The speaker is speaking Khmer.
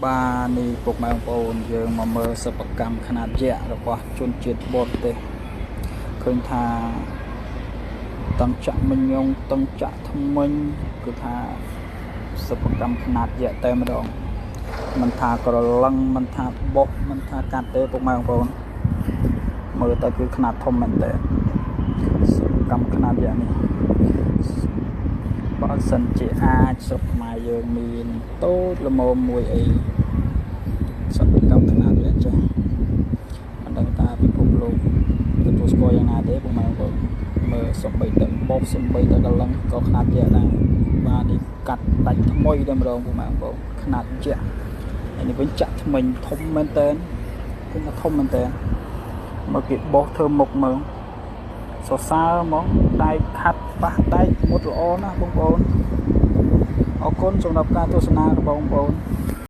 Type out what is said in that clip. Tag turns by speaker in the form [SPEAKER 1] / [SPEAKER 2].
[SPEAKER 1] បាទនេះពុកម៉ែបងប្អូនយើងមកមើលសិប្បកម្មខ្នាតយក្សរបស់ជនជាតិបរទេសឃើញថាតឹងចាក់មញងតឹងចាក់ថ្មិញគឺថាសិប្បកម្មខ្នាតយក្សតែម្ដងមិនថាក្រឡឹងមិនថាបុកមិនថាកាត់ទេពុកម៉ែបងប្អូនមើលទៅគឺខ្នាតធំមែនតើសិប្បកម្មខ្នាតយក្សនេះបើសិនជាអាចស្រុកខ្មែរយើងមានតូចល្មមមួយអីសិប្បកម្មខ្នាតយក្សចេះមិនដឹងថាពិភពលោកទទួលស្គាល់យ៉ាងណាទេពុកម៉ែបងប្អូនមើលសំបីតែបោកសំបីតែកលឹងក៏ខ្នាតយក្សដែរបាទនេះកាត់ដាច់ថ្មីតែម្ដងពុកម៉ែបងប្អូនខ្នាតយក្សហើយនេះវិញចាក់ថ្មិញធំមែនតើឃើញថាធំមែនតើមកគេបោះធ្វើមុខមើលសរសើរហ្មងដែកខាត់ប៉ះដែកមុតល្អណាស់បងប្អូនអរគុណសម្រាប់ការទស្សនារបស់បងប្អូន។